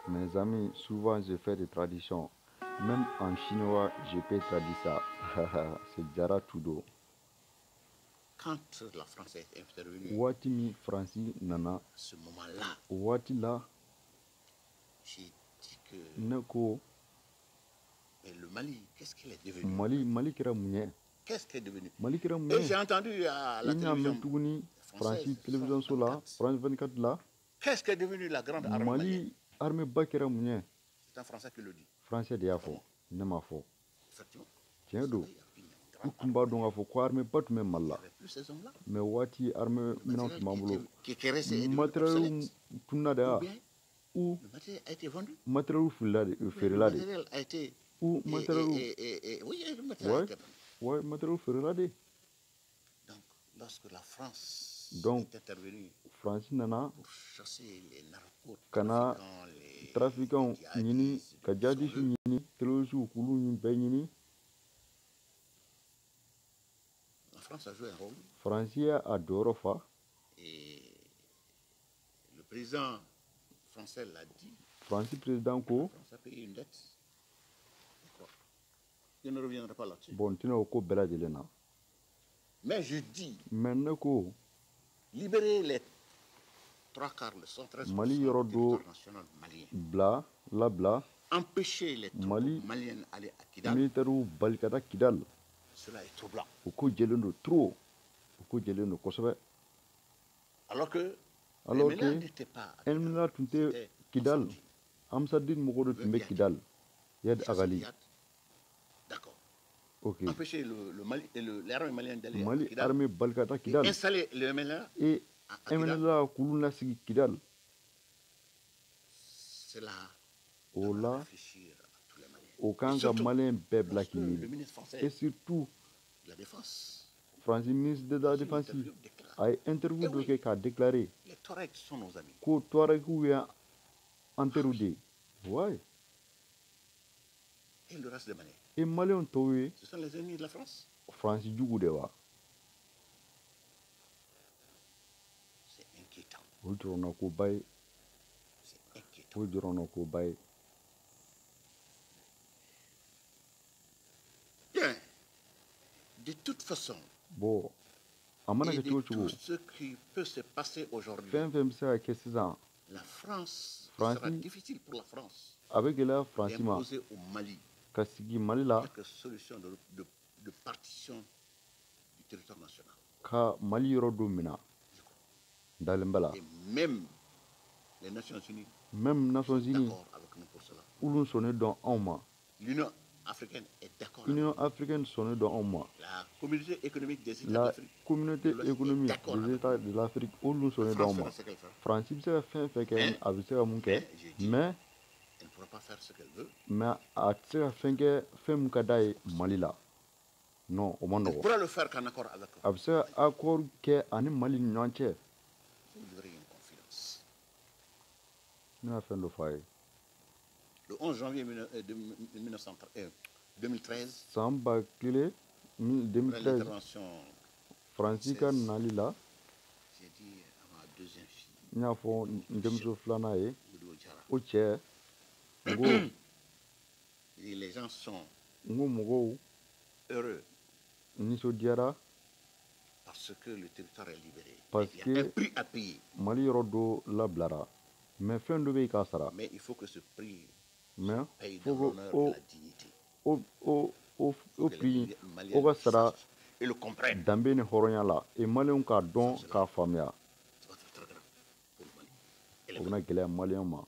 Mes amis, souvent je fais des traductions. Même en chinois, je peux traduire ça. C'est Diarra Tudo. Quand la France est intervenue, Waati min Faransi nana, à ce moment-là, o waati la, j'ai dit que ne ko mais le Mali, qu'est-ce qu'il est devenu? Mali, Mali kɛra mun ye? Qu'est-ce qu'il est devenu? Mali kɛra mun Et ye? j'ai entendu à la I y'a mɛn télévision tuguni française, Faransi télévision so la, 24. France 24 la, Qu'est-ce qu'est devenu la grande armée malienne? Mali armée ba kɛra mun ye? C'est un Français qui le dit. Français de y'a fɔ, ne m'a fɔ. Effectivement. Tiɲɛ don. Il y avait une U grande tun b'a dɔn k'a fɔ ko armée ba tun bɛ Mali la. Il n'y avait plus ces hommes-là. Mais waati armée minɛnw tun b'an bolo. Qui est resté est devenu Matériel obsolète. tununa de Ou wa? bien Ou le matériel a été vendu. Matériel filila de, Le feerela de. matériel a été. Ou matériel Oui, le matériel a Ouais. été vendu. Ouais, matériel feerela de. Donc, lorsque la France Donc, est intervenue Faransi nana pour chasser les ka na narcotrafiquants, les trafiquants ɲini, djihadistes, ka djihadistes ɲini, terroristes, k'olu ɲini bɛɛ ɲini. La France a joué un rôle Faransi y'a a jɔyɔrɔ fa. Et le président français l'a dit. Faransi président ko La France a payé une dette. D'accord. Je ne reviendrai pas là-dessus. Bon, n tɛna o ko bɛɛ lajɛlen na. Mais je dis, Mais ne ko libérer les trois quarts, le 113 Mali yɔrɔ du dɔ territoire national malien. Bila labila Empêcher les troupes Mali maliennes d'aller à Kidal, militaires bali ka taa Kidal, cela est troublant. O ko jɛlen don trop, o ko jɛlen don kosɛbɛ. Alors que Alors les que MNLA n'étaient pas à Kidal. MNLA tun tɛ C'était Kidal, Ansar Dine. Ansar Dine mɔgɔw de tun bɛ Kidal, Iyad Chasser Ag Ghali. Iyad. D'accord. Ok. Empêcher le Mali, et l'armée malienne d'aller à Mali Kidal armée bali ka taa et Kidal installer le MNLA et à Kidal, MNLA k'olu lasigi Kidal, cela o doit la réfléchir à tous les Maliens. o kan Et ka surtout, Malien bɛɛ bila lorsque k'i le miiri. ministre français Et surtout de la Défense, Faransi ministre de la dans une Défense interview, déclare, a ye interview Eh dɔ oui. kɛ k'a déclarer les Touaregs sont nos amis. Ko Touaregiw ye an teriw de ye, ouais. Et le reste des Maliens, Et Maliyɛnw tɔw ye ce sont les ennemis de la France. Faransi jugu de wa? C'est inquiétant. O ye jɔrɔnɔkoba ye. C'est inquiétant. O ye jɔrɔnɔkoba ye. Bien. De toute façon, Bon, a mana et kɛ de cogo o cogo, tout ce qui peut se passer aujourd'hui, fɛn fɛn bɛ se ka kɛ sisan, la France, France- il sera difficile pour la France a bɛ gɛlɛya Faransi ma d'imposer au Mali ka sigi Mali la quelque solution de partition du territoire national. Ka Mali yɔrɔ dɔ minɛ. Je crois. N dalen bɛ la. Et même les Nations Unies Même Nations Unies d'accord avec nous pour cela. Olu sɔnnen dɔn anw ma. L'Union africaine est d'accord avec Union nous. Africaine sɔnnen dɔn anw ma. La Communauté économique des États La d'Afrique Communauté de l'Ouest est économique d'accord des avec États de l'Afrique, olu La sɔnnen dɔn France anw ma. fera ce qu'elle fera. Faransi bɛ se ka fɛn fɛn kɛ, Mais- a bɛ se ka mun kɛ, mais j'ai dit- mais Elle ne pourra pas faire ce qu'elle veut. Mais a tɛ se ka fɛn kɛ fɛn min ka d'a ye Mali la, non, o ma Elle nɔgɔn. Pourra le faire qu'en accord avec A bɛ se ka accord kɛ ani Mali ni ɲɔgɔn cɛ. Je vous livrer une confidence. N bɛna fɛn dɔ fɔ a ye. Le 11 janvier 2013, San ba kelen après 2013, l'intervention, Faransi ka nali la, j'ai dit à ma deuxième fille, n y'a fɔ n denmuso filanan ye, Modibo Diarra, o cɛ, n ko j'ai dit, les gens sont n ko mɔgɔw heureux nisɔndiyara parce que le territoire est libéré. Parce Il y a que- un prix à payer. Mali yɔrɔ dɔ labilara, mais fɛn dɔ bɛ yen k'a sara. Mais il faut que ce prix Mais paye fo dans ko l'honneur o et la dignité. o Que les prix Maliens o ka sara sachent et le comprennent. Danbe ni hɔrɔnya la e Maliyɛnw k'a dɔn k'a faamuya. Ça va être très grave pour le Mali. Et les O bɛna gɛlɛya Maliyɛnw ma.